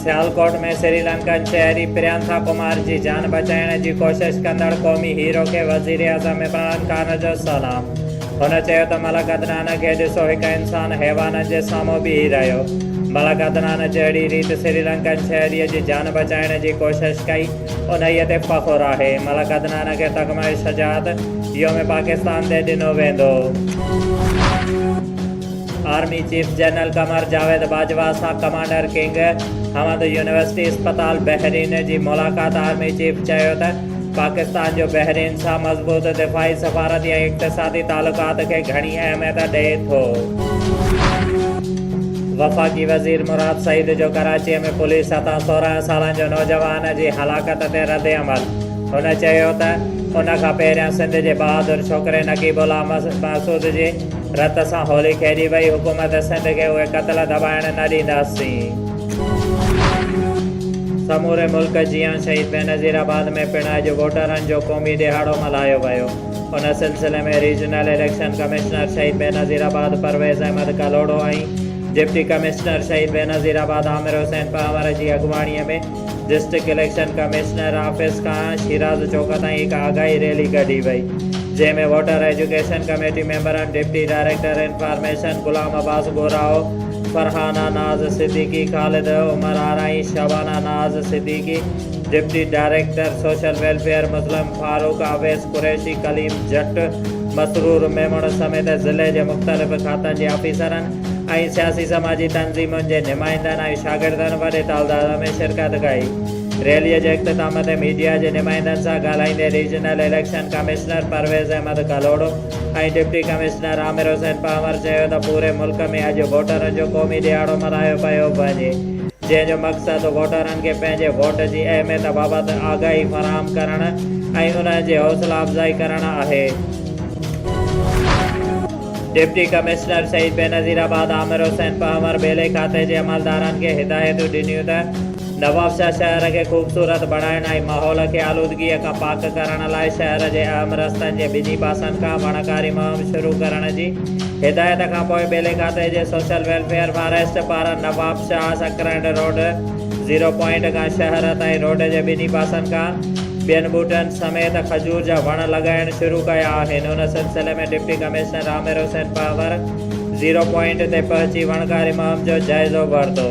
Sialkot ۾ Sri Lankan شهري پريانٿا ڪمار جي جان بچائڻ جي ڪوشش ڪندڙ قومي هيرو کي وزيراعظم عمران خان جو سلام. هن چيو ته ملڪ عدنان کي ڏسو هڪ انسان حيوانن جي سامهون بيهي رهيو. ملڪ عدنان جهڙي ريت سريلنڪن شهري جي جان بچائڻ جي ڪوشش ڪئي انهيء تي فخر آهي. ملڪ عدنان کي تغمه شجاعت يوم پاڪستان تي ڏنو ويندو. Army chief general Qamar Javed Bajwa سان ڪمانڊر ڪنگ حمد يونيورسٽي اسپتال بحرين جي ملاقات، آرمي چيف چيو ته پاڪستان جو بحرين سان مضبوط دفاعي، سفارتي ۽ اقتصادي تعلقات کي گهڻي اهميت ڏئي ٿو. وفاقي وزير مراد سعيد جو ڪراچي ۾ پوليس هٿان 16 سالن جو نوجوان جي هلاڪت تي ردعمل، هن چيو ته ان کان پهريان سنڌ جي بهادر ڇوڪري نقيب الله محسود جي رت سان هولي کيڏي وئي، حڪومت سنڌ کي اهي قتل دٻائڻ نه ڏينداسين. سموري ملڪ جيان شهيد بينظير آباد ۾ پڻ اڄ ووٽرن جو قومي ڏهاڙو ملهايو ويو. ان سلسلي ۾ regional election commissioner Shaheed Benazirabad Parvez Ahmed Kalhoro ۽ deputy commissioner Shaheed Benazirabad Amir Hussain Panhwar جي اڳواڻي ۾ ڊسٽرڪٽ اليڪشن ڪمشنر آفيس کان شيراز چوڪ تائين هڪ آگاهي ريلي ڪڍي وئي، جنهن ۾ ووٽر ايجوڪيشن ڪميٽي ميمبرن deputy director information Ghulam Abbas Gorao, Farhana Naz Siddiqui, Khalid Umar Arain, Shabana Naz Siddiqui, deputy director social welfare Muslim Farooq Awais Qureshi, Kaleem Jat, Masroor Memon سميت ضلعي جي مختلف کاتن جي آفيسرن ۽ سياسي سماجي تنظيمن جي نمائندن ۽ شاگردن وڏي تعداد ۾ شرڪت ڪئي. ريلي جي اختتام تي ميڊيا جي نمائندن سان ڳالهائيندي regional election commissioner Parvez Ahmed Kalhoro ۽ deputy commissioner Amir Hussain Panhwar چيو ته پوري ملڪ ۾ اڄ ووٽرن جو قومي ڏهاڙو ملهايو پيو وڃي جنهن جو مقصد ووٽرن کي پنهنجي ووٽ جي اهميت بابت آگاهي فراهم ڪرڻ ۽ انهن جي حوصلا افزائي ڪرڻ آهي. ڊپٽي ڪمشنر شهيد بينظير آباد عامر حسين پنهور ٻيلي کاتي جي عملدارن کي هدايتون ڏنيون ته نوابشاهه شهر کي خوبصورت بڻائڻ ۽ ماحول کي آلودگي کان پاڪ ڪرڻ لاء شهر جي اهم رستن جي ٻنهي پاسن کان وڻڪاري مهم شروع ڪرڻ جي هدايت کانپوء ٻيلي کاتي جي سوشل ويلفيئر فاريسٽ پاران Nawabshah Sakrand road zero point کان شهر تائين روڊ جي ٻنهي پاسن کان ٻين ٻوٽن سميت کجور جا وڻ لڳائڻ شروع ڪيا آهن. ان سلسلي ۾ deputy commissioner Amir Hussain Panhwar zero point تي پهچي وڻڪاري مهم جو جائزو ورتو.